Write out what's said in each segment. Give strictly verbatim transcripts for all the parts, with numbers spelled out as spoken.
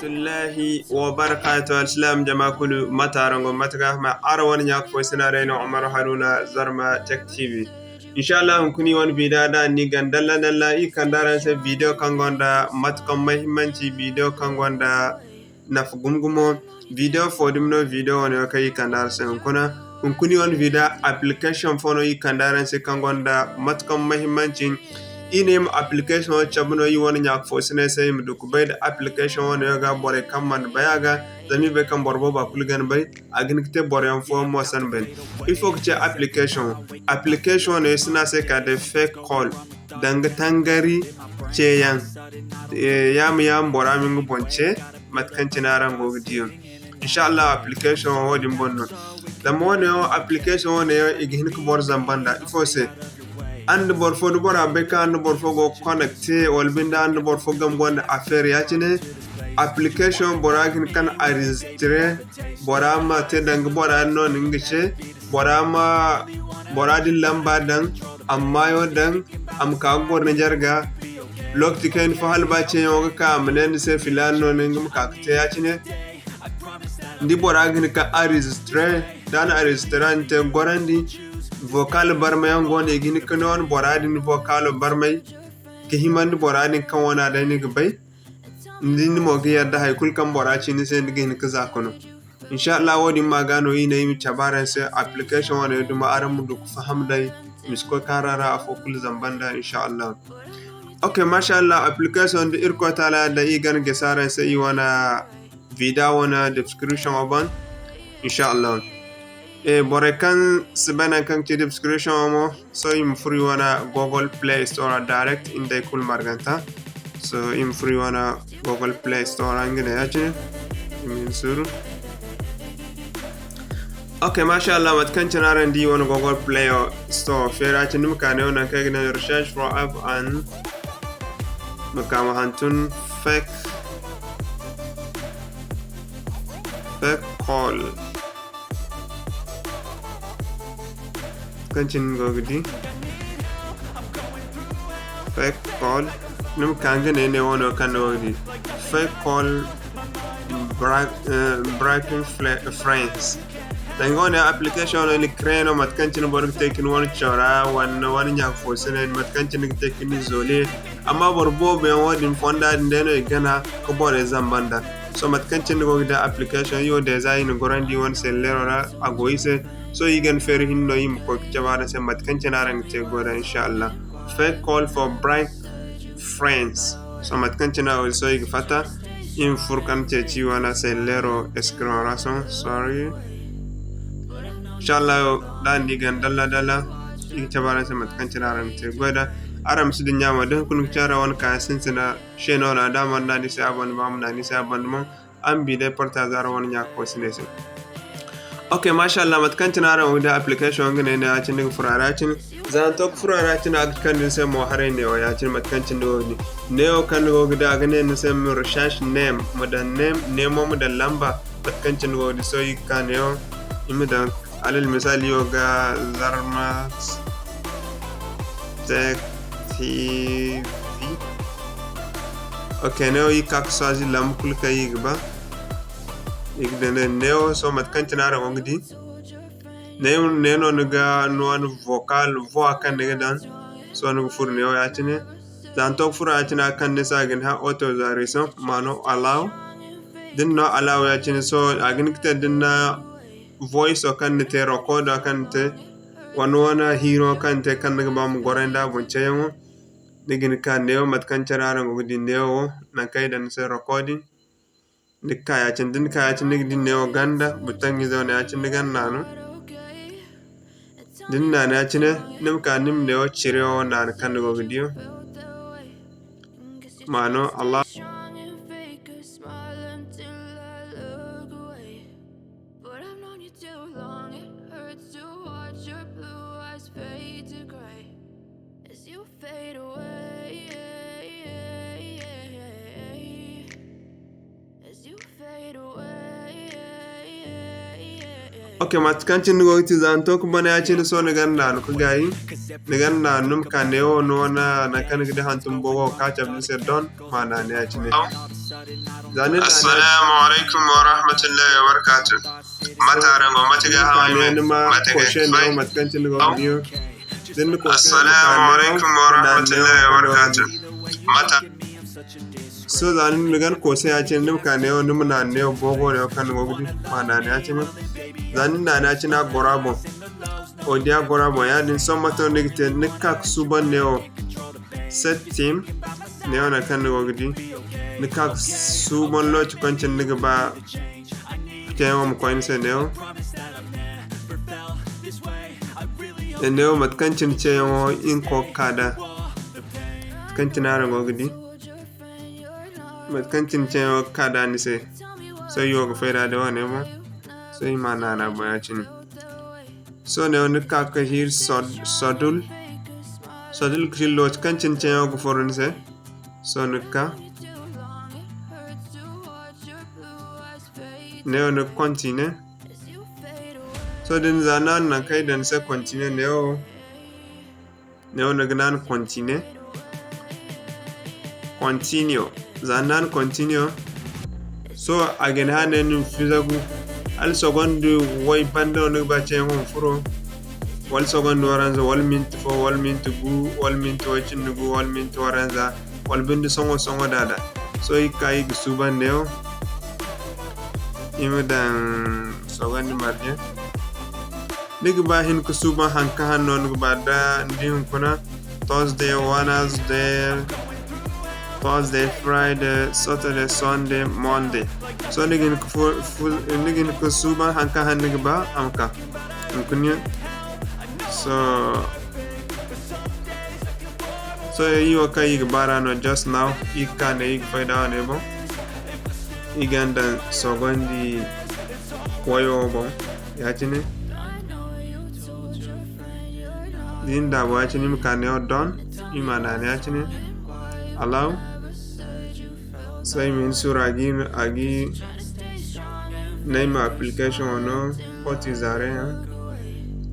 Warahmatullahi wabarakatuh. Alsilaam jama kulu, mate araŋ go, mate ga hima? Araŋ wane ɲa-ka-fo-sina day no, Umaru Haruna, Zarma Tech T V. Inshallah, hunkuna iri wane video da ni gana dalla-dalla, iri kande araŋ se video kaŋ gonda mate kaŋ muhimmanci, video kaŋ gonda nafa gumo-gumo. Video fo dumi no, video wane yaŋ kaŋ iri kande araŋ se hunkuna. Hunkuna iri wane video application fo no iri kande araŋ se kaŋ gonda mate kaŋ muhimmanci. Iri ne iri ma application wo cabe no iri wane ɲa-ka-fo-sinay se, iri ma du ga bay nda application wane yaŋ ga borey kaŋ mana bay a ga, zama iri bay kaŋ boro booba kulu ga ni bay, a ga hin ga te boro yaŋ fooyaŋ mo si ni bay. Ifo ga ce application? Application wane yaŋ si ne a se ka day fake call, danga tangari ceeyaŋ. Eh, yaama-yaama bora ma nga boŋ ce, mate kaŋ cine araŋ go ga di yaŋ. Inshallah, application wo-din boŋ no. Zama wane yaŋ, application wane yaŋ, i ga hin ga boro zamba nd'a. Ifo se? Araŋ da boro fo, da bora bay kaŋ araŋ da boro fo go ga connecte, wala binde araŋ da boro fo game gonda affaire ya-cine, application bora ga hin ga enregistrer, bora ma te danga bora din no na nga ce, bora ma bora din lamba daŋ, a ma maayo daŋ, a ma ka ga goro ni jarga. Lokaci kayna fo hala ba ceeyaŋo ga ka, a ma ne ni se filaana no, ni nga ma ka ga te ya-cine. Ni di bora ga hin ga enregistrer, da a na enregistrer, a na te ga gorandi. Vocal barmay yaŋ go no, i ga hin ga ni wane bora din vocal barmay, ga himandi bora din kaŋ wane day ni ga bay. Ni di ni mo ga yadda hay kulu kaŋ bora ci ni se, ni ga hin ga za ka no. Inshallah, wo-din ma ga no iri ne iri ma cabe araŋ se application wane duma, araŋ ma du ga faham day, i ma si koy kaara ra afo kulu zamba nd'a, inshallah. Ok, mashallah, application da Irkoy Taala yadda iri ga ni gisi araŋ se iri wane video wane description wo boŋ, inshallah. Eh, borey kaŋ si bay nangu kaŋ ga ci description wo mo, sohõ iri ma furo iri wane Google Play Store ra direct, iri nda i kulu marganta. Sohõ iri ma furo iri wane Google Play Store ra, nga ne ya-cine. Iri ma hin suuru. Ok, mashallah, mate kaŋ cine araŋ di iri wane Google Play Store feera cine, ni ma ka ne wo nangu kaŋ i ga ne recherche for app and ma ka ma hantum fake, fake call. Kaŋ cine ni go ga di fake call, ni ma ka nga ne, ne wo no kaŋ ni go ga di fake call bra-, eh, breaking fla-, friends. Danga wane application no ni créer no, mate kaŋ cine boro ga te ga ni wane cora, wane, wane ɲa-ka-fo-sinay, mate kaŋ cine ga te ga ni isoler. Amma boro boobo yaŋ wo-din fonda din day no i gana ga borey zamba nd'a. Sohõ mate kaŋ cine ni go ga di application, iri wo déjà iri na gorandi iri wane selleero ra, a go iri se. Sohõ iri ga ni feeri hinne no iri ma koy ga cabe araŋ se mate kaŋ cine araŋ ga te ga goy nd'a, inshallah. Fake call for prank friends. Sohõ mate kaŋ cine a wo, sohõ iri ga fatta, iri ma furo ka ceeci iri wane selleero screen ra sohõ, sorry. Inshallah, da ni di gana dalla-dalla, iri ga cabe araŋ se mate kaŋ cine araŋ ga te ga goy nd'a. Araŋ ma si dinya mo, da hunkuna ga ci araŋ wane kaayaŋ sintina, se no na da a mana naŋ ni se abonnement, a ma naŋ ni se abonnement. Araŋ ma bi day partager araŋ wane ɲa-ka-fo-sinay se. Ok, mashallah, mate kaŋ cine araŋ go ga di application nga ne, ne ya-cine ni ga furo a ra ya-cine. Za ni to ga furo a ra ya-cine, a ga kande ni se mo haray neewo ya-cine, mate kaŋ cine ni go ga di. Neewo kaŋ ni go ga di, a ga ne ni se ma recherche name, ma daŋ name, neemo ma daŋ lamba, mate kaŋ cine ni go ga di. Sohõ iri ga ka neewo, iri ma daŋ, alal misali, iri wo ga Zarma Tech T V. Ok, neewo iri ga ka ga choisir lamba kulu kaŋ iri ga ba. Iri ga daŋ day neewo, sohõ mate kaŋ cine araŋ go ga di. Ne, ne no ni ga, ni wane vocal, voix kaŋ ni ga daŋ. Sohõ ni ga furo neewo ya-cine. Za ni to ga furo ya-cine, a ga kande ni se a ga ni hã autorisation, maano allow. Da ni no allow ya-cine, sohõ a ga hin ga te da ni na voice kaŋ ni te, record kaŋ ni te, wane, wane hiiro kaŋ ni te, kaŋ ni ga ba ma goray nda boŋ ceeyaŋo, ni ga hin ga ka neewo, mate kaŋ care araŋ go ga di neewo wo, nangu kaŋ i daŋ ni se recording. Ni ga ka ya-cine, da ni ka ya-cine, ni ga di neewo ganda, bouton izo no ya-cine, ni ga naanu. Da ni naanu ya-cine, ni ma ka ni ma neewo cire wo naanu kaŋ ni go ga di wo. Maano Allah. But I've known you too long, it hurts to watch your blue eyes fade to gray as you fade away, as you fade away. Ok, mate kaŋ cine ni go ga ti, za ni to ga bana ya-cine, sohõ ni ga naanu ga gaayi, ni ga naanu ni ma ka neewo no, wane nangu kaŋ ni ga di hantum bogo ka cabe ni se don, ma naanu ya-cine. Za ni na Assalamu alaikum wa rahmatullahi wa barakatuh. Mate araŋ go? Mate ga hawa me? Mate ga fay? Mate kaŋ cine ni go ga di. Din ni ko Assalamu alaikum wa rahmatullahi wa barakatuh. Mate. So, za ni na gan koose ya-cine, ni ma ka neewo, ni ma naana neewo, boobo neewo kaŋ ni go ga di, ma naana ya-cine. Za ni na naana ya-cine, a ga goro a boŋ. O di a goro a boŋ, ya-din sohõ mate no ni ga te, ni ga ka ga suuban neewo. Setting, neewo nangu kaŋ ni go ga di. Ni ga ka ga suuban looci kaŋ cine ni ga ba ceeyaŋo ma koy ni se neewo. E neewo mate kaŋ cine ceeyaŋo hinko ga ka da. Mate kaŋ cine araŋ go ga di. Mate kaŋ cine ceeyaŋo ga ka da ni se. Sohõ iri wo ga fay da day wane boŋ. Sohõ iri ma naana boŋ ya-cine. Sohõ neewo ni ga ka ga hiiri sod-, sodul. Sodul ga ti looci kaŋ cine ceeyaŋo ga furo ni se. Sohõ ni ga ka. Neewo ni ga continue. Sohõ din za ni naana nangu kaŋ i daŋ ni se continue neewo. Neewo ni ga naana continue. Continue. Za ni naana continue. Sohõ a ga ni hã ne ni ma fizagu. Hala sogondi way banda no ni ga ba ceeyaŋo ma furo. Wala sogondi waranza, wala minti fo, wala minti gu, wala minti way cindi gu, wala minti waranza, wala binde sohõ-sohõ da da. Sohõ iri ga ka iri ga suuban neewo. Iri ma daŋ sogondi marje. Ni ga ba hin ga suuban haŋ kaŋ hane no ni ga ba da ni di hunkuna. Thursday, Wednesday, Thursday, Friday, Saturday, Sunday, Monday. So ni ga hin ga fu-, fu-, ni ga hin ga suuban haŋ kaŋ hane ni ga ba a ma ka. Hunkuna. So, so iri wo kaŋ iri ga ba ra no just now, iri ga ka ne iri ga fay da wane boŋ. Iri ga daŋ sogondi wayo boŋ. Ya-cine. Da iri na daabu ya-cine, iri ma ka neewo done, iri ma naana ya-cine. Allow. Sohõ iri ma hin suuru a ga, a ga ne iri ma application wo no, poti zaare yaŋ.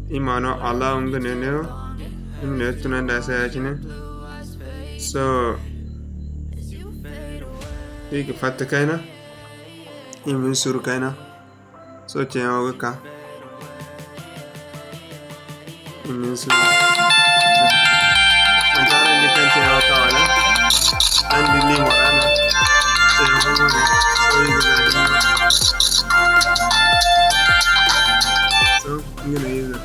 Iri ma no allow nga ne neewo. Iri ma ne tunandi a se ya-cine. Sohõ iri ga fatta kayna. Iri ma hin suuru kayna. Sohõ ceeyaŋo ga ka. Iri ma hin suuru. Manti araŋ di kaŋ ceeyaŋo ka wala? Araŋ di limo ra no. Ceeyaŋo go no. Sohõ iri ga za limo. Sohõ nga no iri za.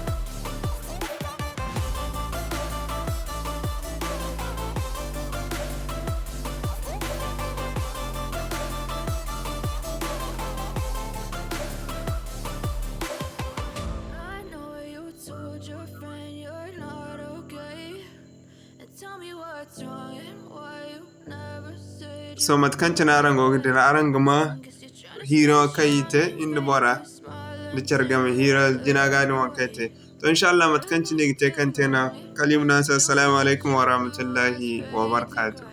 Sohõ mate kaŋ cine araŋ go ga dira, araŋ ga ma hiiro kaŋ iri te iri nda bora nda care game hiiro jina ga din waŋ kaŋ iri te. To, inshallah, mate kaŋ cine i ga te kaŋ te no, kala iri ma ne araŋ se, assalamu alaikum warahmatullahi wabarakatuh.